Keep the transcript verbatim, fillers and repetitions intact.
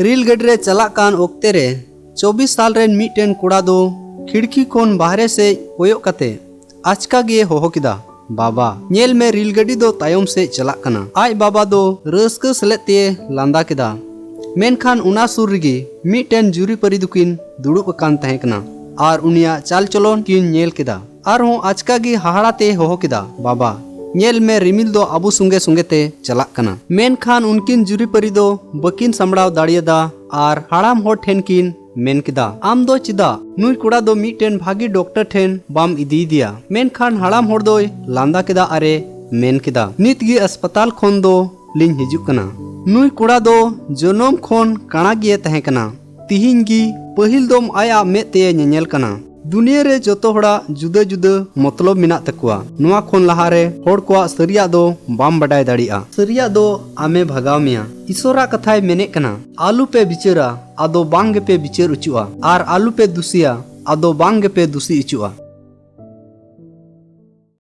Rail ᱜᱟᱹᱰᱤ ᱨᱮ ᱪᱟᱞᱟᱜ ᱠᱟᱱ ᱚᱠᱛᱮ ᱨᱮ ᱪᱚᱵᱵᱤᱥ ᱥᱟᱞ ᱨᱮᱱ ᱢᱤᱫᱴᱮᱱ ᱠᱚᱲᱟ ᱫᱚ ᱠᱷᱤᱲᱠᱤ ᱠᱷᱚᱱ ᱵᱟᱦᱨᱮ ᱥᱮᱫ ᱠᱚᱭᱚᱜ ᱠᱟᱛᱮ ᱟᱪᱠᱟ ᱜᱮ ᱦᱚᱦᱚ ᱠᱮᱫᱟ, "ᱵᱟᱵᱟ, ᱧᱮᱞ ᱢᱮ, ᱨᱮᱞ ᱜᱟᱹᱰᱤ ᱫᱚ ᱛᱟᱭᱚᱢ ᱥᱮᱫ ᱪᱟᱞᱟᱜ ᱠᱟᱱᱟ!" ᱟᱡ ᱵᱟᱵᱟ ᱫᱚ ᱨᱟᱹᱥᱠᱟᱹ ᱥᱮᱞᱮᱫ ᱛᱮ ᱞᱟᱸᱫᱟ ᱠᱮᱫᱟ, ᱢᱮᱱᱠᱷᱟᱱ ᱚᱱᱟ ᱥᱩᱨ ᱨᱮᱜᱮ ᱢᱤᱫᱴᱮᱱ ᱡᱩᱨᱤᱯᱟᱹᱨᱤ ᱫᱚᱠᱤᱱ ᱫᱩᱲᱩᱵ ᱟᱠᱟᱱ ᱛᱟᱦᱮᱸ ᱠᱟᱱᱟ ᱟᱨ ᱩᱱᱤᱭᱟᱜ ᱪᱟᱞᱪᱚᱞᱚᱱ ᱠᱤᱱ ᱧᱮᱞ ᱠᱮᱫᱟ᱾ ᱟᱨᱦᱚᱸ ᱟᱪᱠᱟ ᱜᱮ ᱦᱟᱦᱟᱲᱟ ᱛᱮ ᱦᱚᱦᱚ ᱠᱮᱫᱟ, "ᱵᱟᱵᱟ, ᱧᱮᱞ ᱢᱮ, ᱨᱤᱢᱤᱞ ᱫᱚ ᱟᱵᱚ ᱥᱚᱸᱜᱮ ᱥᱚᱸᱜᱮ ᱛᱮ ᱪᱟᱞᱟᱜ ᱠᱟᱱᱟ!" ᱢᱮᱱᱠᱷᱟᱱ ᱩᱱᱠᱤᱱ ᱡᱩᱨᱤᱯᱟᱹᱨᱤ ᱫᱚ ᱵᱟᱹᱠᱤᱱ ᱥᱟᱢᱵᱲᱟᱣ ᱫᱟᱲᱮᱭᱟᱫᱟ ᱟᱨ ᱦᱟᱲᱟᱢ ᱦᱚᱲ ᱴᱷᱮᱱ ᱠᱤᱱ ᱢᱮᱱ ᱠᱮᱫᱟ, "ᱟᱢ ᱫᱚ ᱪᱮᱫᱟᱜ ᱱᱩᱭ ᱠᱚᱲᱟ ᱫᱚ ᱢᱤᱫᱴᱮᱱ ᱵᱷᱟᱜᱤ ᱰᱚᱠᱴᱚᱨ ᱴᱷᱮᱱ ᱵᱟᱢ ᱤᱫᱤᱭᱮᱫᱮᱭᱟ?" ᱢᱮᱱᱠᱷᱟᱱ ᱦᱟᱲᱟᱢ ᱦᱚᱲ ᱫᱚᱭ ᱞᱟᱸᱫᱟ ᱠᱮᱫᱟ ᱟᱨᱮ ᱢᱮᱱ ᱠᱮᱫᱟ, "ᱱᱤᱛ ᱜᱮ ᱦᱟᱥᱯᱟᱛᱟᱞ ᱠᱷᱚᱱ ᱫᱚ ᱞᱤᱧ ᱦᱤᱡᱩᱜ ᱠᱟᱱᱟ᱾ ᱱᱩᱭ ᱠᱚᱲᱟ ᱫᱚ ᱡᱚᱱᱚᱢ ᱠᱷᱚᱱ ᱠᱟᱬᱟ ᱜᱮᱭ ᱛᱟᱦᱮᱸ ᱠᱟᱱᱟ᱾ ᱛᱤᱦᱤᱧ ᱜᱮ ᱯᱟᱹᱦᱤᱞ ᱫᱚᱢ ᱟᱭᱟᱜ ᱢᱮᱫ ᱛᱮᱭ ᱧᱮᱧᱮᱞ ᱠᱟᱱᱟ᱾ ᱫᱩᱱᱤᱭᱟᱹ ᱨᱮ ᱡᱚᱛᱚ ᱦᱚᱲᱟᱜ ᱡᱩᱫᱟᱹ ᱡᱩᱫᱟᱹ ᱢᱚᱛᱞᱚᱵ ᱢᱮᱱᱟᱜ ᱛᱟᱠᱚᱣᱟ᱾ ᱱᱚᱣᱟ ᱠᱷᱚᱱ ᱞᱟᱦᱟᱨᱮ ᱦᱚᱲ ᱠᱚᱣᱟᱜ ᱥᱟᱹᱨᱤᱭᱟᱜ ᱫᱚ ᱵᱟᱢ ᱵᱟᱰᱟᱭ ᱫᱟᱲᱮᱭᱟᱜᱼᱟ᱾ ᱥᱟᱹᱨᱤᱭᱟᱜ ᱫᱚ ᱟᱢᱮ ᱵᱷᱟᱜᱟᱣ ᱢᱮᱭᱟ᱾ ᱤᱥᱚᱨᱟᱜ ᱠᱟᱛᱷᱟᱭ ᱢᱮᱱᱮᱫ ᱠᱟᱱᱟ, ᱟᱞᱚ ᱯᱮ ᱵᱤᱪᱟᱹᱨᱟ, ᱟᱫᱚ ᱵᱟᱝ ᱜᱮᱯᱮ ᱵᱤᱪᱟᱹᱨ ᱚᱪᱚᱜᱼᱟ, ᱟᱨ ᱟᱞᱚ ᱯᱮ ᱫᱩᱥᱤᱭᱟ, ᱟᱫᱚ ᱵᱟᱝ ᱜᱮᱯᱮ ᱫᱩᱥᱤ ᱚᱪᱚᱜᱼᱟ᱾